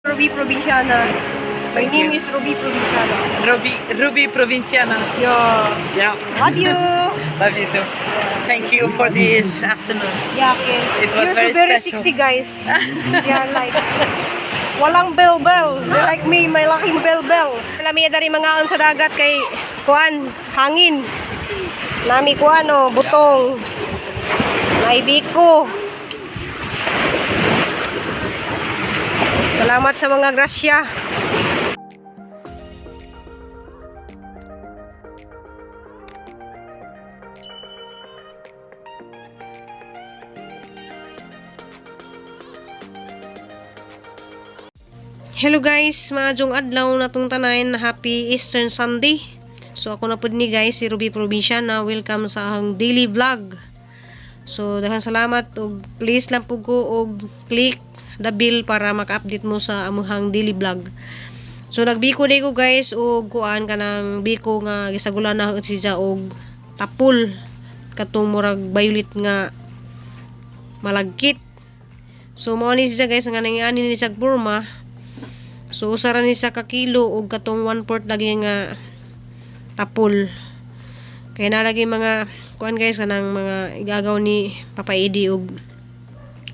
Ruby Provinciana. My Thank name you. is Ruby Provinciana. Ruby, Ruby Provinciana. Yeah. Yeah. Love you. Love you too. Thank you for this afternoon. Yeah, okay. It was You're very so very special. sexy, guys. Yeah, like walang bell bell. Like me, may laking bell bell. Lami dari mga on sa dagat kay kuan, hangin. Nami kuan oh, butong. Naibiko. Salamat sa mga grasya. Hello guys, maadjong adlaw natong tanan, happy Eastern Sunday. So ako na pud ni guys si Ruby Provinciana, welcome sa akong daily vlog. So daghang salamat ug please lang pud ko og click the bell para maka-update mo sa amuhang daily vlog. So nagbiko day ko guys og kuan kanang biko nga gisagulan na siya og tapol katong murag violet nga malagkit. So mao ni siya guys nga nangani ni sa Burma. So usa ra ni sa ka kilo og katong 1/4 lagi nga tapol. Kaya na lagi mga kuan guys kanang mga igagaw ni Papa Edi og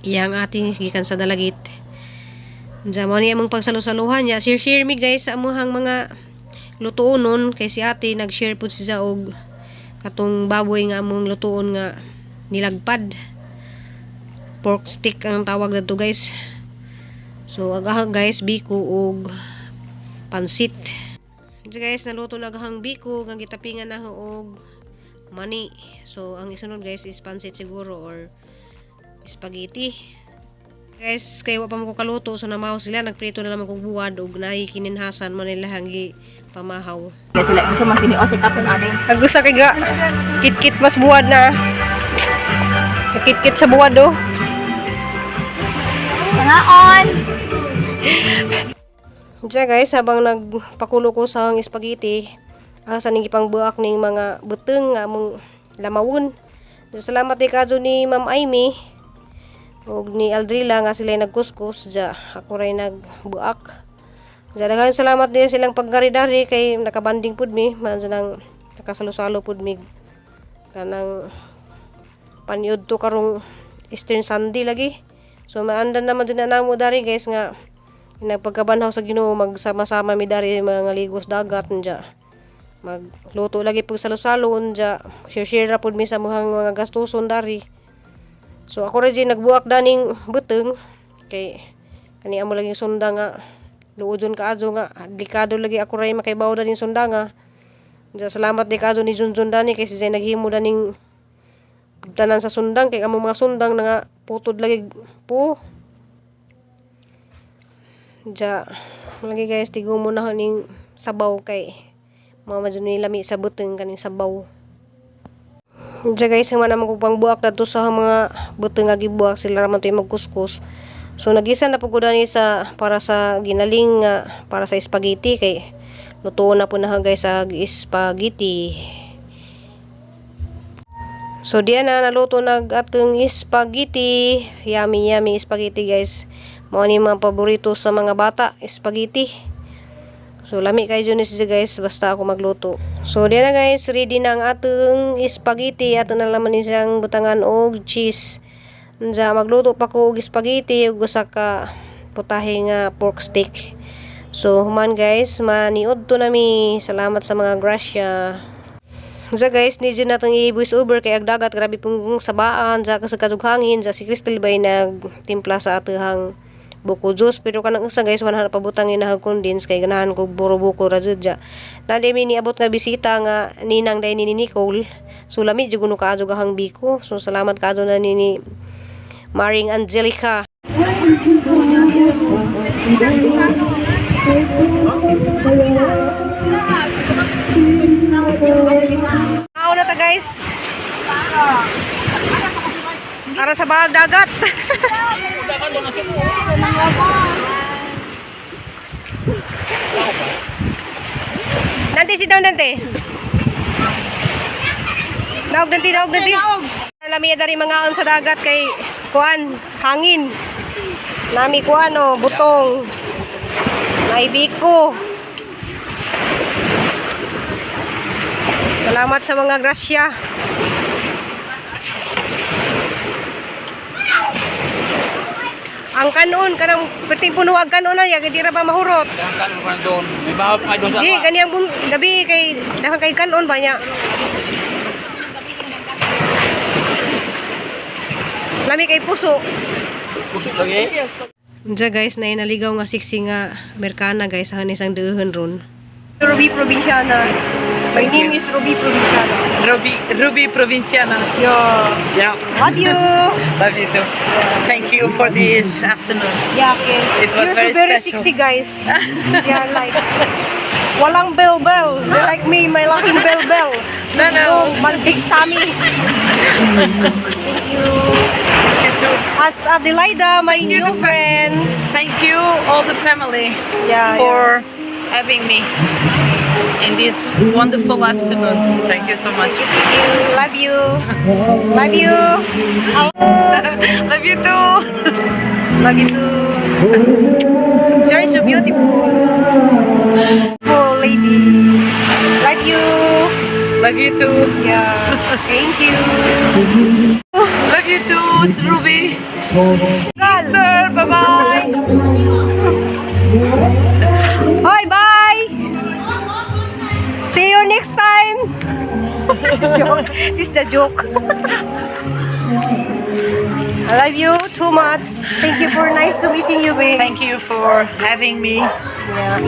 iyang ating gikan sa Dalagit. Diyan mo ni among pagsalo-saluhan ya. Share share mi guys sa amuhang mga lutuon nun kay si ate nag-share pud siya og katong baboy nga among lutuon nga nilagpad. Pork stick ang tawag dito guys. So agahang guys biko og pansit. So guys naluto na agahang biko nga gitapingan na og mani. So ang isunod guys is pansit siguro or spaghetti. Guys, kay wa pa mo ko kaluto so namaw sila nagprito na lamang kog buwad og naay kininhasan man nila hangi pamahaw. Kaya sila gusto man kini o sa tapon ani. Nagusa kay ga kit-kit mas buwad na. Kit-kit sa buwad oh. Pangaon. Diyan guys, habang nagpakulo ko sa ang spaghetti, asa ning ipangbuak ning mga buteng nga among lamawon. So, salamat kay kadyo ni Ma'am Aimee ug ni Aldrila nga sila nagkuskus dya. Ako ray nagbuak. Dya daghang salamat din silang paggaridari kay nakabanding pud mi, man nang nakasalo-salo pud mi kanang paniud to karong Eastern Sunday lagi. So maandan naman din na namo dari guys nga nagpagkabanhaw sa Ginoo magsama-sama mi dari mga ligos dagat nya. Magluto lagi pag salo-salo nya. Share-share ra pud mi sa mga mga gastuson dari. So ako ra jud nagbuak daning buteng kay kani amo lagi sunda nga luodon kaadyo nga delikado lagi ako ray makaibaw daning sunda nga. Nya salamat di kaadyo ni Junjun dani kay siya naghimo daning tanan sa sundang kay among mga sundang na nga putod lagi po. Ja, lagi guys tigo mo na ning sabaw kay mao man jud ni lami sa buteng kaning sabaw. Ja guys, ang man ko pang buak dadto sa mga buteng nga gibuak sila ra man to'y magkuskus. So nagisa na pud ko dani sa para sa ginaling nga para sa spaghetti kay lutuon na po na guys sa spaghetti. So diyan na naluto nag atong spaghetti. Yummy yummy spaghetti guys. Mao ni mga paborito sa mga bata, spaghetti. So lami kay jud ni siya guys basta ako magluto. So diyan na guys, ready na ang atong spaghetti. Ato na laman ni siyang butangan og cheese. Unsa magluto pa ko og spaghetti ug usa ka putahe nga pork steak. So human guys, maniud to nami. Salamat sa mga grasya. Unsa guys, ni dyan natong i-voice over kay ag dagat grabe pong sabaan sa kasag hangin sa si Crystal bay nagtimpla sa atehang buko juice pero kanang usa guys wala na pabutang inahag condense kay ganahan ko buro buko ra jud ja. Nadi mi niabot nga bisita nga ninang day ni Nicole. So lami jud kuno kaadyo gahang biko. So salamat kaadyo na ni Maring Angelica. Ako na ta guys. Para sa bahag dagat. Nanti si down nante. Naog nanti, naog nanti. Lami dari mga on sa dagat kay kuan, hangin. Nami kuan oh, butong. Naibiko. Salamat sa mga grasya. Ang kanon, kanang perting puno ang kanon na, yagi di ra ba mahurot? Ang kanon ko na doon. May baho pa doon sa Di, kaniyang gabi kay dahan kay kanon ba niya? Lami kay puso. Puso lagi. Unsa guys, na naligaw nga siksi nga Amerikana guys, ang isang deuhon ron. Ruby Provinciana. My name is Ruby Provinciana. Ruby, Ruby Provinciana. Yeah. Yeah. Love you. Love you too. Thank you for this afternoon. Yeah, okay. It was You're very so very special. sexy guys. Yeah, like walang bell bell. Like me, my laking bell bell. No. My big tummy. Thank you. You too. As Adelaida, my new friend. Thank you, all the family, for having me in this wonderful afternoon. Thank you so much. Love you. Love you. Love you too. Love you too. You're so beautiful. Beautiful lady. Love you. Love you too. Yeah. Thank you. Love you too, Ruby. Sister, bye bye. Hoy, bye! See you next time! Joke. This is a joke. I love you too much. Thank you for nice to meeting you, babe. Thank you for having me. Yeah.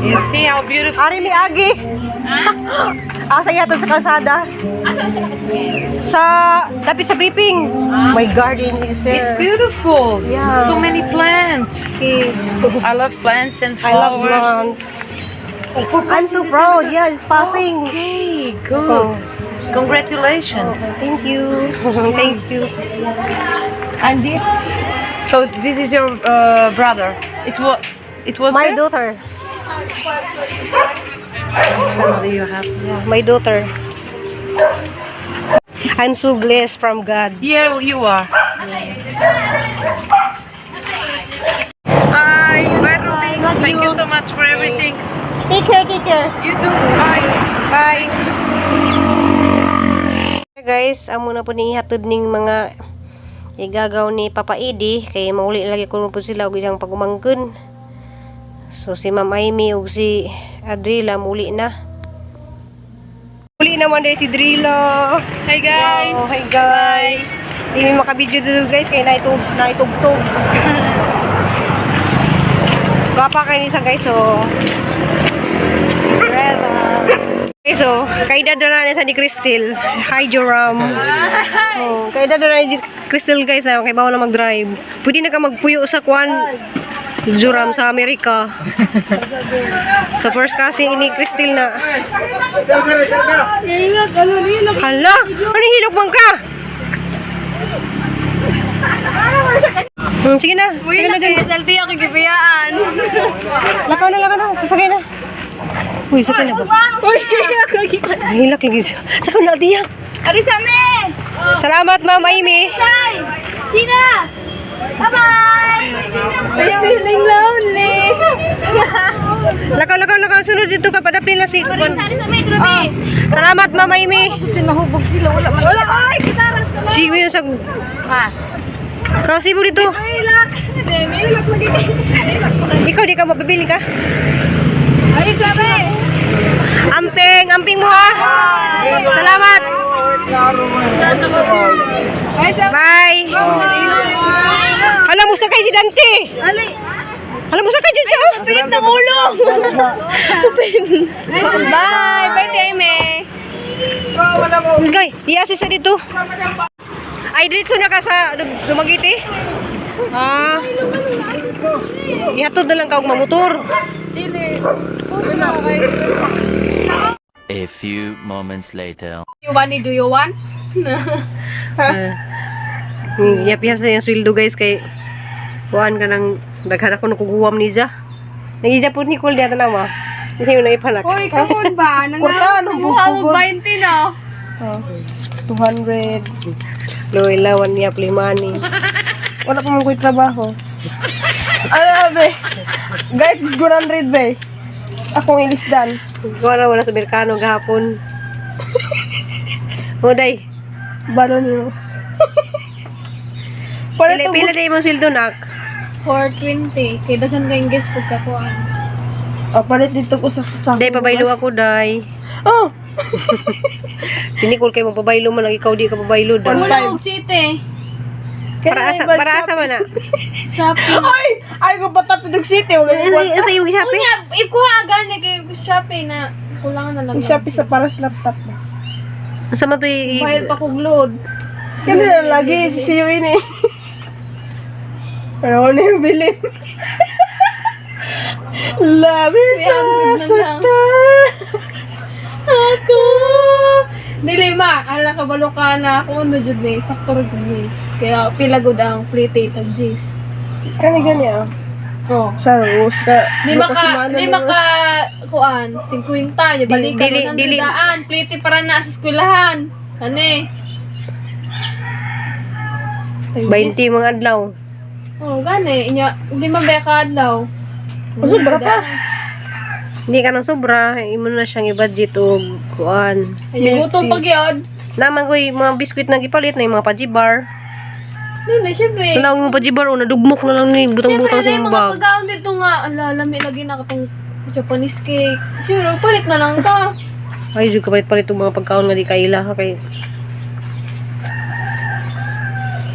You see how beautiful. Ari mi agi. Asa yata sa kalsada? Sa dapit sa briefing. My garden is there. It's beautiful. Yeah. So many plants. Okay. I love plants and I love flowers. plants. I'm so proud. Yeah, it's passing. Okay, good. Oh. Congratulations. Thank you. Thank you. And this? So this is your brother. It was My there? daughter. This family you have. Yeah, my daughter. I'm so blessed from God. Yeah, you are. Bye. Bye, Ruby. Thank you so much for everything. Take care, take care. You too. Bye. Bye. Guys, amo na po ni ihatod ning mga igagaw ni Papa Edi kay mauli lagi ko po sila og ilang pagumangkon. So si Ma'am Amy ug si Adrila muli na. Muli naman dahil si Drila. Hi guys. Oh, hi guys. Di mi makabidyo dito guys kay naitug naitugtog. Gwapa kay nisa guys so. Cinderella. Okay, so, kay dad na sa ni Crystal. Hi, Joram. Oh, kay dad na ni Crystal guys, ah, kay bawo na mag-drive. Pwede na ka magpuyo sa kwan. Joram sa Amerika. So first kasi ini Crystal na. Hala, ano hilok man ka? Sige na. Sige na dyan. SLT ako gibiyaan. Lakaw na, lakaw na. Sakay na. Uy, sakay na ba? Uy, ako gikan. Hilak lagi siya. Sakay na, Aldia. Ari sa me. Salamat, Ma'am Amy. Bye. Tina. Bye-bye. I'm feeling lonely. Lakaw, lakaw, lakaw. Sunod dito ka. Padapli na si... Ari sa me, Ruby. Salamat, Ma'am Amy. Nahubog sila. Wala. Wala. Ay, gitara. Sige, yun sa... Kasi mo dito. Ay, lak. Demi, lak lagi. Ikaw, di ka mapabili ka. Ari sa me. Amping, amping mo ha. Salamat. Ay, sa Bye. Alam mo sakay si Dante. Ali. Alam mo sakay dyan siya. Oh. Pit ng ulo. Bye. Bye, Teme. Gay, i-assist sa dito. Ay, diretso na ka sa Dumaguete? Ah. Ihatod na lang ka og mamotor. A few moments later. You want it? Do you want? Yap yap sa iyang sweldo guys kay kuan ka nang daghan ako nakuguwam ni Ja. Nangija po ni Cole diya na ma. Hindi mo na ipanak. Uy, come on ba? Kurta, anong Mukha mo 20 na. 200. Loy lawan niya plimani. Wala pa man ko'y trabaho. Ano be? Guide 100 be. Akong ilisdan. Wala wala sa Merkano gahapon. Uday, Balo niyo. Palit pila, og pila day mo sweldo nak. 420. Kay daghan kayong guest pagkakuan. Oh, palit dito ko sa Day pabaylo ako day. Oh, Si Nicole kay mo pabaylo man lang ikaw di ka pabaylo day. Wala og city. Para asa man na. Shopping. Ay, ay ko patapid og city wag ko. Asa yung Shopee? Unya, ikuha gani kay Shopee na kulangan na lang. Shopee sa para sa laptop. Asa man to i- Bayad pa kog load. Kani na lagi sisiyo ini. Pero ano yung bilin? Labis na 300 na lang. sakta. Ako. Dili ma, ala ka balo ka na ako ano jud ni sakto ra jud ni. Kaya pila gud ang plate tag Jis. Kani gani ah. Oh, sa rose ka. Di maka kuan 50 nya balikan Dili- dili, dili. daan plate para na sa eskwelahan. Ani. 20 mga adlaw. Oh, gani inya di man ba ka adlaw. Uso bara pa. Hindi ka nang sobra, imo na siyang i-budget og kuan. Ay, gutom pag yun. Naman ko yung mga biskwit na gipalit na yung mga pajibar. Hindi, syempre. Tanaw yung pajibar o nadugmok na lang ni Syempre, butang-butang sa na yung imong mga bag. pagkaon dito nga, ala, lami lagi na katong Japanese cake. Syempre, palit na lang ka. Ay, jud kapalit-palit yung mga pagkaon nga di kaila ha kay.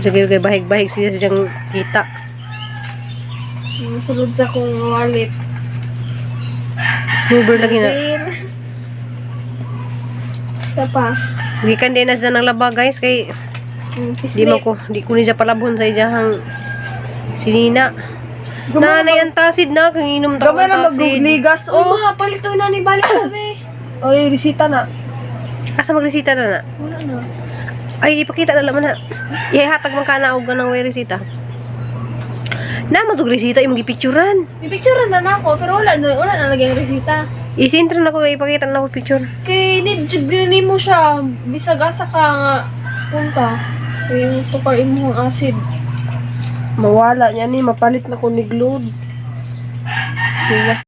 Sige kay bahig-bahig siya siyang kita. Sulod sa kong wallet. Snoober lagi na. Isa pa. Gikan din na siya ng laba guys kay di mo ko di ko niya palabhon sa iyang sinina. Nanay ang tasid na kung inom ta Gamay na ang tasid. magligas Oh, oh. ma, palito na ni balik sabi. Oy, resita na. Asa magresita na na? Wala na. Ay, ipakita na laman ha. Ihatag man ka na og ganang way resita. Na mo tog resita imong gipicturan. May picture na na ako, pero wala na lagi ang resita. Isintro na ko ipakita na ko picture. Kay need jud gani mo siya, bisag asa ka nga punta. Kay yung tukar imong acid. Mawala niya ni mapalit na ko ni Glod. Tiwas.